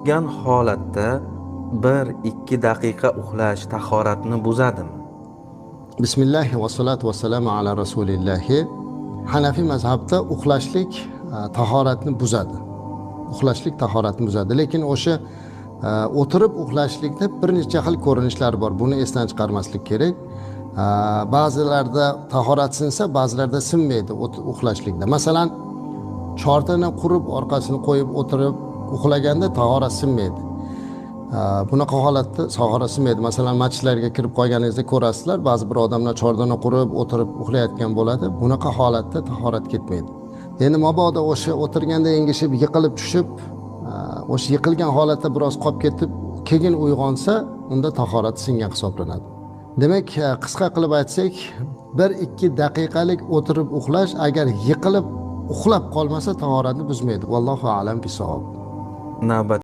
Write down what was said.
Gan holatda 1-2 daqiqa uxlash tahoratni buzadimi? Bismillahi va salatu va salamu ala rasulillahi. Hanafiy mazhabda uxlashlik tahoratni buzadi. Uxlashlik tahoratni buzadi. Lekin o'sha o'tirib uxlashlikda bir necha xil ko'rinishlar bor. Buni esdan chiqarmaslik kerak. Ba'zilarda tahorat sinsa, ba'zilarda sinmaydi uxlashlikda. Masalan, chortani qurib, orqasini qo'yib o'tirib uxlaganda tahorat sinmaydi. Bunaqa holatda tahorat sinmaydi. Masalan, masjidlarga kirib qolganingizda ko'rasizlar, ba'zi bir odamlar chordana qurib o'tirib uxlayotgan bo'ladi. Bunaqa holatda tahorat ketmaydi. Endi mabodo o'sha o'tirganda engishib yiqilib tushib, o'sha yiqilgan holatda biroz qolib ketib, keyin uyg'onsa, unda tahorat singan hisoblanadi. Demak, qisqa qilib aytsak, 1-2 daqiqalik o'tirib uxlash agar yiqilib uxlab qolmasa tahoratni buzmaydi. Vallohu a'lam bisavob. Navbat